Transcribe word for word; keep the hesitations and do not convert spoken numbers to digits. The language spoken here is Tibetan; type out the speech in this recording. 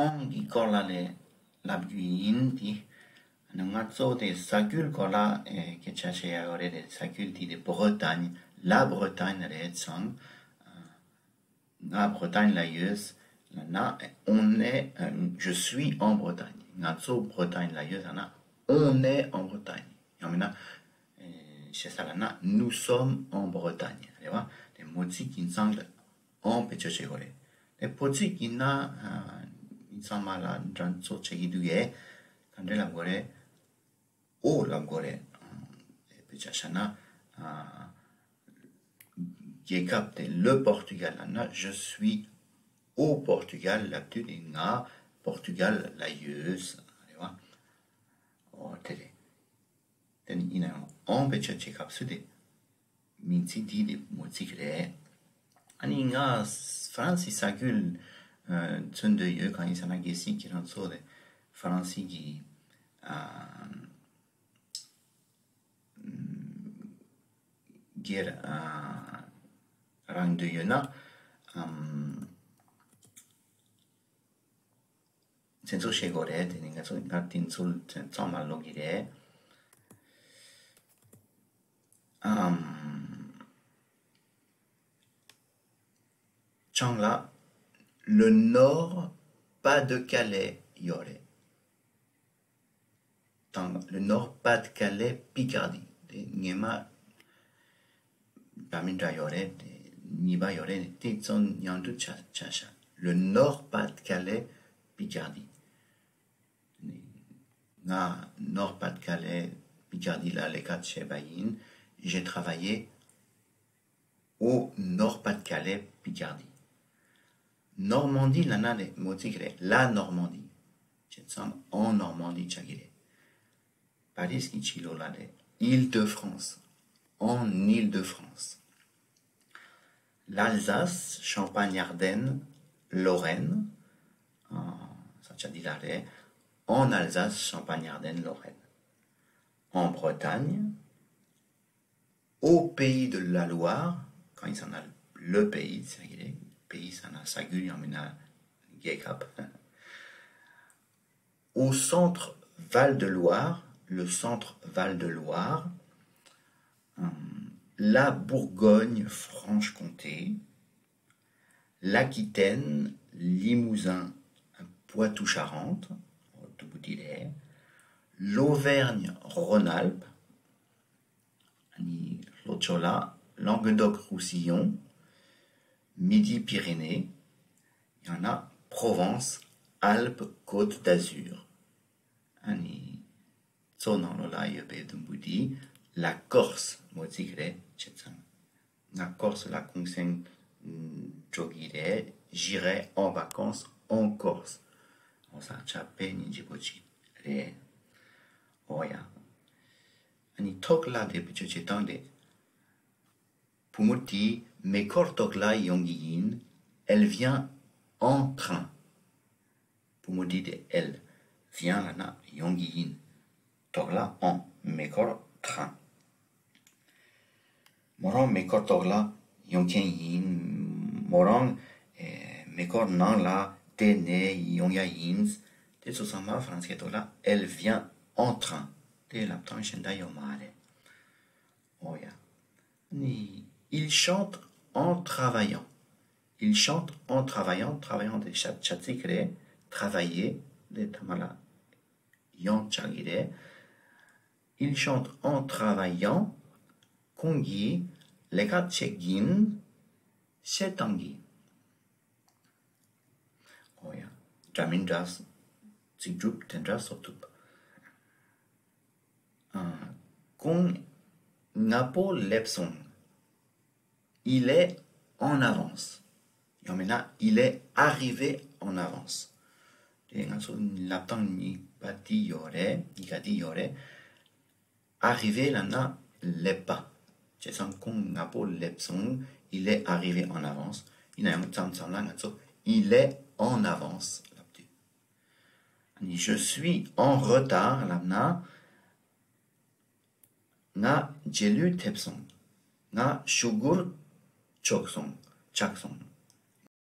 en གི་སྐོར་ལ་ལས་ལབ་རྒྱུ་ཡིན་ཏེ། ང་གཙོ་བོ་དེ་ས་ཁུལ་སྐོར་ལ་ཨེ་སྐད་ཆ་བཤད་ཡ་ཡོད་རེད་དེ། ས་ཁུལ་དེ་དེ་Bretagne, la Bretagne རེད་ཙང་། ང་Bretagne ལ་ཡོད་ལབ་ན། on est, je suis en Bretagne. ང་ཚོ་Bretagne ལ་ཡོད་ལབ་ན། on est en Bretagne. ཡང་མིན་ན་ཨེ་ཞེ་ས་ལབ་ན། nous sommes en Bretagne རེད་བ། དེ་མོ་ཚིག་ཡིན་ཙང་ལ་en བེད་སྤྱོད་བྱེད་དགོས་རེད། དེ་བོད་ཚིག་ཡིན་ན་ཨ་ཡིན་ཙང་མ་ལ་འདྲ་མཚུངས་བྱེད་ཀྱི་འདུག་གས། ག་འདྲ་ལབ་དགོས་རེད། au ལབ་དགོས་རེད། དཔེ་ཆ་བཞག་ན། ཨ་རྒྱལ་ཁབ་དེ་le Portugal ལབ་ན། je suis au Portugal ལབ་དུས་དེ་ང་Portugal ལ་ཡོད་རེད་བ། ཨོ་དེ་རེད། དེ་ནི་ཡིན་ན་ཡང་en བེད་སྤྱོད་བྱེད་སྐབས་སུ་དེ་མིང་ཚིག་འདི་དེ་མོ་ཚིག་རེད། ཨ་ནི་ང་ཧྥ་རན་སི་ས་ཁུལ་ཨ་མཚོན་འདོད་ཡོད། གང་ཡིན་ཟེར་ན། གལ་སྲིད་ཁྱེད་རང་ཚོ་ལ་ཧྥ་རན་སི་གི་ཨ་སྒེར་ཨ་རང་འདོད་ཡོད་ན་ཨམ་མཚན་ཚོགས་བྱེད་དགོས་རེད། དེ་ནི་ང་ཚོ་ང་དེ་ཚོ་ཚང་མ་ལོག་གི་རེད། ཨམ་ཅང་ལ་le Nord Pas-de-Calais ཡོད་རེད། དང་le Nord Pas-de-Calais Picardie དེ་ངེས་མ་འདྲ་མི་འདྲ་ཡོད་རེད། དེ་གཉིས་པ་ཡོད་རེད། དེ་ཚོ་མཉམ་དུ་ཆ་ཆ་བཞག le Nord Pas-de-Calais Picardie. ང་Nord Pas-de-Calais Picardie ལ་ལས་ཀ་བྱས་པ་ཡིན། J'ai travaillé au Nord Pas-de-Calais Picardie. Normandie ལབ་ན་ནི་མོ་ཚིག་རེད། la Normandie བྱས་ཙང་en Normandie ཆགས་ཀྱི་རེད། པ་རིས་ཀྱི་ཕྱི་ལོགས་ལ་རེད། Île-de-France, en Île-de-France. L'Alsace, Champagne-Ardenne, Lorraine. ས་ཆ་འདི་ལ་རེད། En Alsace, Champagne-Ardenne, Lorraine. En Bretagne, au pays de la Loire, གང་ཡིན་ཟེར་ན་le pays ཟེར་གྱི་རེད། pays ཟེར་ན་ས་ཁུལ་ཡང་མིན་ན་རྒྱལ་ཁབ། Au centre Val de Loire, le centre Val de Loire, euh, la Bourgogne-Franche-Comté, l'Aquitaine, Limousin, Poitou-Charentes, l'Auvergne-Rhône-Alpes, ལྷོ་ཕྱོགས་ལ་Languedoc-Roussillon, Midi-Pyrénées, ཡང་ན་Provence, Alpes-Côte d'Azur. ཨ་ནི་གཙོ་ནང་ལོགས་ལ་ཡོད་པའི་དུམ་བུ་དེ་la Corse མོ་ཚིག་རེད། བྱས་ཙང་ང་ཀོར་སི་ལ་གུང་སེང་འགྲོ་གི་རེད། J'irai en vacances en Corse. འོ་ས་ཆ་དཔེ་སྙིང་རྗེ་པོ་ཅིག་རེད། འོ་ཡ། ཨ་ནི་ཐོག་ལ་དེ་བེད་སྤྱོད་བྱེད་སྟངས་དེ། བུ་མོ་དེ་མེ་འཁོར་ཐོག་ལ་ཡོང་གི་ཡིན། Elle vient en train. བུ་མོ་འདི་དེ་elle vient ལབ་ན་ཡོང་གི་ཡིན། ཐོག་ལ་en མེ་འཁོར་train. མོ་རང་མེ་འཁོར་ཐོག་ལ་ཡོང་མཁན་ཡིན། མོ་རང་ཨེ་མེ་འཁོར་ནང་ལ་བསྡད་ནས་ཡོང་ཡ་ཡིན། དེ་ཚོ་ཚང་མ་ཧྥ་རན་སི་སྐད་ཐོག་ལ་elle vient en train དེ་ལབ་སྟངས་གཞན་དག་ཡོད་མ་རེད། འོ་ཡ། ནི། Il chante en travaillant. Il chante en travaillant. Travaillant དེ་བྱ་བྱ་ཚིག་རེད། travailler དེ་ཐ་མ་ལ་ཡང་ཆགས་ཀྱི་རེད། Il chante en travaillant. ཁོང་གིས་ལས་ཀ་བྱེད་ཀྱིན་བཤད་སྟངས་ཀྱི། འོ་ཡ། འདྲ་མི་འདྲ། ཚིག་གྲུབ་དེ་འདྲ་བཟོ་ཐུབ། ཨ། ཁོང་སྔ་པོ་སླེབས་སོང་། Il est en avance. ཡང་མིན་ན། Il est arrivé en avance. དེ་ང་ཚོ་ལབ་སྟངས་གཉིས་པ་དེ་ཡོད་རེད། གཉིས་ཀ་དེ་ཡོད་རེད། Arrivé ལབ་ན་སླེབས་པ། བྱས་ཙང་ཁོང་སྔ་པོ་སླེབས་སོང་། Il est arrivé en avance. ཡིན་ན་ཡང་མཚམས་མཚམས་ལ་ང་ཚོ་il est en avance ལབ་དུས། ཨ་ནི་je suis en retard ལབ་ན། ང་རྗེས་ལུས་ཐེབས་སོང་། ང་ཤུ་གུར་ཆག་སོང་། ཆག་སོང་